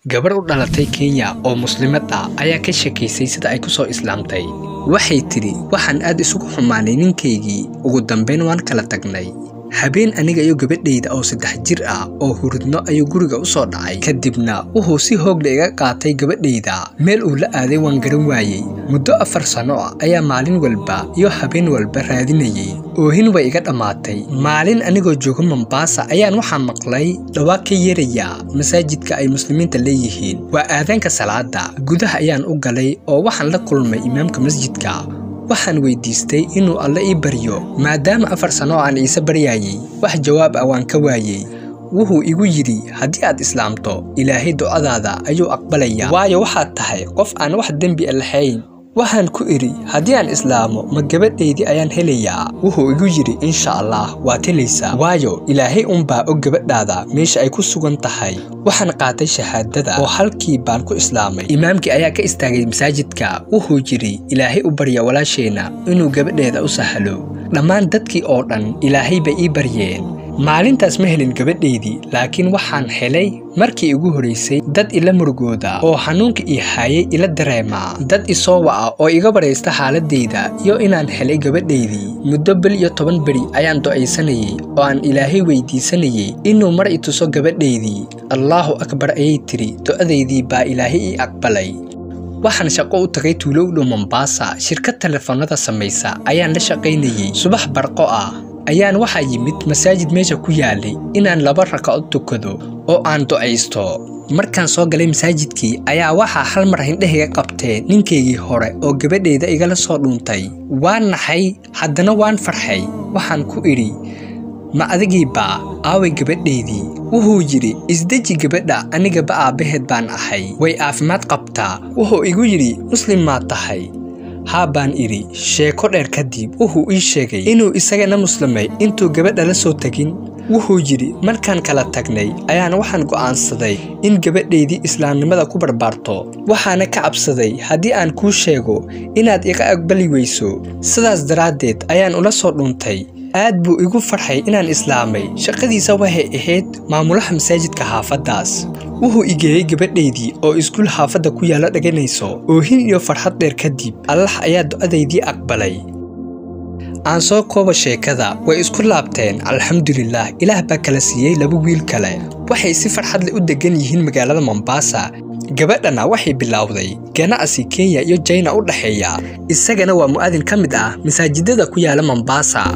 Gabar u dhalatay Kenya oo muslimad ah ayaa ka sheekaysay sida ay ku soo islaamtay. Waxay tidhi, waxaan aad isugu xumaanay ninkaygii, ugu dambayn waan kala tagnay. Habeen aniga iyo gabadhayda oo 3 jir ah oo hurudno ayuu guriga u soo dhacay. Kadibna wuxuu si hoog leh iga qaatay gabadhayda. Meel uu la aaday waan garan waayey. Muddo 4 sano ah ayaa maalin walba iyo habeen walba raadinayay. Oohin way iga dhammaatay. Maalin anigoo jooga Mombasa ayaan waxaa maqlay dhawaaq ka yeeraya masaajidka ay muslimiinta leeyihiin. Waa aadaanka salaada. Gudaha ayaan u galay oo waxaan la kulmay imaamka masjidka. Waxaan weydiistay inuu Alle ii baryo, maadaama 4 sano aan iisa baryayay, wax jawaab ah waan ka waayey. Wuxuu igu yidhi, haddii aad islaamto, Ilaahay ducadaada ayuu aqbalayaa, waayo waxaad tahay qof aan wax dembi ah lahayn. Waxaan ku idhi, haddii aan islaamo, ma gabadhaydii ayaan helayaa? Wuxuu igu yidhi, insha Allah waad helaysaa, waayo Ilaahay unbaa og gabadhaada meesha ay ku sugan tahay. Waxaan qaatay shahaadada oo halkii baan ku islaamay. Imaamkii ayaa ka istaagay masaajidka. Wuxuu yidhi, Ilaahay u barya walaasheena inuu gabadheeda u sahlo. Dhammaan dadkii oo dhan Ilaahay bay ii baryeen. Maalintaas ma helin gabadhaydii, laakiin waxaan helay markii ugu horeysay dad ila murugooda oo xanuunka ii hayay ila dareema, dad i soo waca oo iga baraysta xaaladayda iyo inaan helay gabadhaydii. Muddo bil iyo 10 beri ayaan ducaysanayay oo aan Ilaahay weydiisanayay inuu mar i tuso gabadhaydii. Allahu akbar ayay tiri, ducadaydii baa Ilaahay ii aqbalay. Waxaan shaqo u tagay tuulo u dhow Mombasa, shirkad telefoonada samaysa ayaan la shaqaynayay. Subax barqo ah ayaan waxaa yimid masaajid meesha ku yaalay inaan 2 ragcadood tukado oo aan ducaysto. Markaan soo galay masaajidkii ayaa waxaa hal mar hindhahayga qabtee ninkaygii hore oo gabadhayda igala soo dhuuntay. Waan naxay, haddana waan farxay. Waxaan ku idhi, ma adigii baa aaway gabadhaydii? Wuxuu yidhi, isdeji gabadha, anigaba aabbaheed baan ahay, way caafimaad qabtaa. Wuxuu igu yidhi, muslim maa tahay? Haa baan idhi. Sheeko dheer kadib wuxuu ii sheegay inuu isagana muslimay intuu gabadha la soo tagin. Wuxuu yidhi, markaan kala tagnay ayaan waxaan go'aansaday in gabadhaydii islaamnimada ku barbaarto. Waxaana ka cabsaday haddii aan kuu sheego inaad iga aqbali weyso. Sidaas daraaddeed ayaan ula soo dhuuntay. Aad buu igu farxay inaan islaamay. Shaqadiisa waxay ahayd maamulaha masaajidka xaafaddaas. Wuxuu i geeyey gabadhaydii oo iskuul xaafadda ku yaalla dhaganayso. Oohin iyo farxad dheer kadib Allah ayaa ducadaydii aqbalay. Aan soo koobo sheekada, way isku laabteen. Alxamdulillaah, Ilaah baa kala siiyey 2 wiil kale. Waxay si farxad leh u degan yihiin magaalada Mombasa. Gabadhana waxay bilowday ganacsi Kenya iyo China u dhexeeya. Isagana waa mu'aadin ka mid ah masaajidada ku yaala Mombasa.